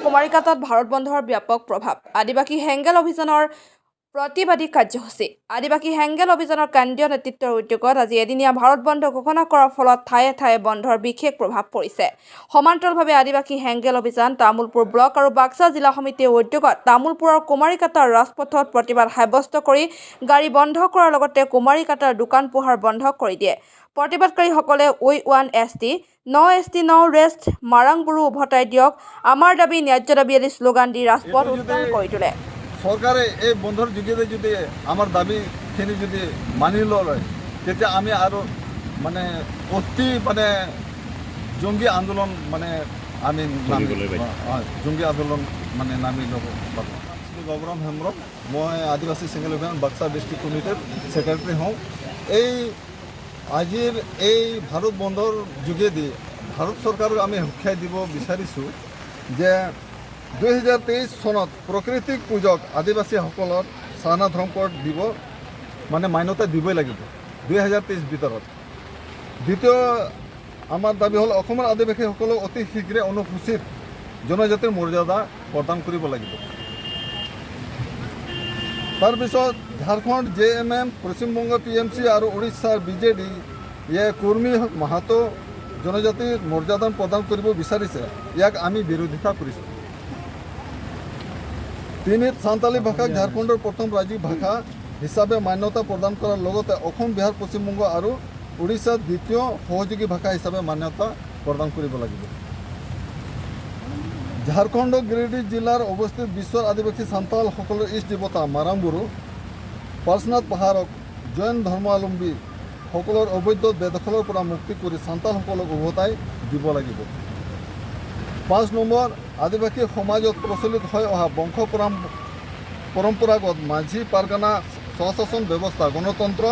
কুমাৰীকাটাত ভাৰত বন্ধৰ ব্যাপক প্ৰভাৱ। আদিবাসী হেংগেল অভিযানৰ প্ৰতিবাদী কাৰ্যসূচী। আদিবাসী হেংগেল অভিযানৰ কেন্দ্ৰীয় নেতৃত্বৰ উদ্যোগত আজি এদিনীয়া ভাৰত বন্ধ ঘোষণা কৰাৰ ফলত ঠায়ে ঠায়ে বন্ধৰ বিশেষ প্ৰভাৱ পৰিছে। সমান্তৰালভাৱে আদিবাসী হেংগেল অভিযান তামুলপুৰ ব্লক আৰু বাক্সা জিলা সমিতিৰ উদ্যোগত তামুলপুৰৰ কুমাৰীকাটাৰ ৰাজপথত প্ৰতিবাদ সাব্যস্ত কৰি গাড়ী বন্ধ কৰাৰ লগতে কুমাৰীকাটাৰ দোকান পোহাৰ বন্ধ কৰি দিয়ে। প্ৰতিবাদকাৰীসকলে "We want ST, no ST, no rest", "Marang Buru উভতাই দিয়ক আমাৰ দাবী ন্যায্য দাবী" আদি শ্লোগান দি ৰাজপথ এইটো যদি উত্তাল কৰি তোলে। চৰকাৰে এই বন্ধৰ যোগেদি যদি আমাৰ দাবীখিনি যদি মানি নলয়, তেতিয়া আমি আৰু মানে অতি মানে জংগী আন্দোলন মানে আমি নামি কৰিবলৈ বাধ্য। হয়, জংগী আন্দোলন মানে নামি ল'ব পাৰোঁ। শ্ৰী বাবুৰাম হেমব্ৰম, মই আদিবাসী চেংগেল অভিযান বাক্সা ডিষ্ট্ৰিক্ট কমিটিৰ ছেক্ৰেটাৰী হওঁ। এই আজিৰ এই ভাৰত বন্ধৰ যোগেদি ভাৰত চৰকাৰক আমি সকীয়াই দিব বিচাৰিছোঁ যে 2023 চনত প্ৰকৃতিক পূজক আদিবাসীসকলৰ চাৰনা ধৰ্মকোট দিব মানে মান্যতা দিবই লাগিব 2023 ভিতৰত। দ্বিতীয় আমাৰ দাবী হ'ল, অসমৰ আদিবাসীসকলক অতি শীঘ্ৰে অনুসূচীত জনজাতিৰ মৰ্যাদা প্ৰদান কৰিব লাগিব। তাৰপিছত ঝাৰখণ্ড জেএমএম, পশ্চিমবংগ টিএমচি আৰু উৰিষ্যাৰ বিজেডি ইয়ে কুৰ্মী, মাহাতো জনজাতিৰ মৰ্যাদা প্ৰদান কৰিব বিচাৰিছে, ইয়াক আমি বিৰোধিতা কৰিছোঁ। তিনিত সান্তালী ভাষাক ঝাৰখণ্ডৰ প্ৰথম ৰাজ্যিক ভাষা হিচাপে মান্যতা প্ৰদান কৰাৰ লগতে অসম, বিহাৰ, পশ্চিমবংগ আৰু উৰিষ্যাত দ্বিতীয় সহযোগী ভাষা হিচাপে মান্যতা প্ৰদান কৰিব লাগিব। ঝাৰখণ্ড গিৰিডিহ জিলাৰ অৱস্থিত বিশ্বৰ আদিবাসী সান্তালসকলৰ ইষ্ট দেৱতা মাৰাংবুৰু পাৰ্শনাথ পাহাৰক জৈন ধৰ্মাৱলম্বী সকলৰ অবৈধ বেদখলৰ পৰা মুক্তি কৰি সান্তালসকলক উভতাই দিব লাগিব। 5 নম্বৰ, আদিবাসী সমাজত প্ৰচলিত হৈ অহা বংশ পৰম্পৰাগত মাঝি পাৰগানা স্বশাসন ব্যৱস্থা, গণতন্ত্ৰ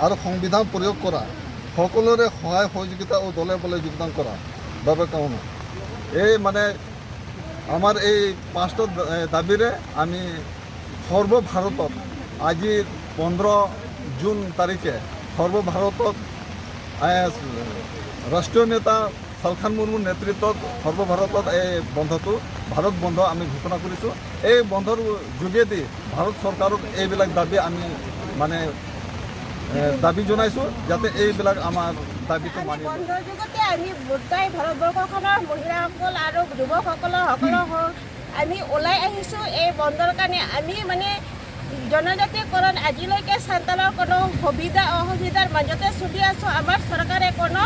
আৰু সংবিধান প্ৰয়োগ কৰা, সকলোৰে সহায় সহযোগিতা আৰু দলে বলে যোগদান কৰা বাবে কামনা। এই মানে আমাৰ এই পাঁচটা দাবীৰে আমি সৰ্বভাৰতত আজি 15 জুন তাৰিখে সৰ্বভাৰতত ৰাষ্ট্ৰীয় নেতা চালখান মুৰ্মুৰ নেতৃত্বত সৰ্বভাৰতত এই বন্ধটো, ভাৰত বন্ধ আমি ঘোষণা কৰিছোঁ। এই বন্ধৰ যোগেদি ভাৰত চৰকাৰক এইবিলাক দাবী আমি মানে দাবী জনাইছোঁ, যাতে এইবিলাক আমাৰ দাবীটো আমি মানি লয়। বন্ধৰ যুগতে আমি গোটেই ভাৰতবৰ্ষখনৰ মহিলাসকল আৰু যুৱকসকলৰ সকলো আমি ওলাই আহিছোঁ এই বন্ধৰ কাৰণে। আমি মানে জনজাতিকৰণ আজিলৈকে চান্তালৰ কোনো সুবিধা অসুবিধাৰ মাজতে চলি আছোঁ। আমাৰ চৰকাৰে কোনো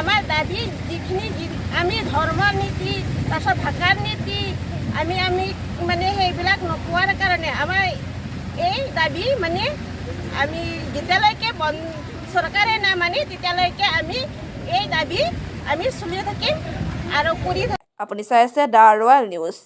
আমাৰ দাবী যিখিনি আমি ধৰ্ম নীতি, তাৰপিছত ভাষাৰ নীতি আমি আমি মানে সেইবিলাক নোপোৱাৰ কাৰণে আমাৰ এই দাবী মানে আমি যেতিয়ালৈকে চৰকাৰে নামানে, তেতিয়ালৈকে আমি এই দাবী আমি চলি থাকিম আৰু কৰি থাকিম। আপুনি চাই আছে the royal news.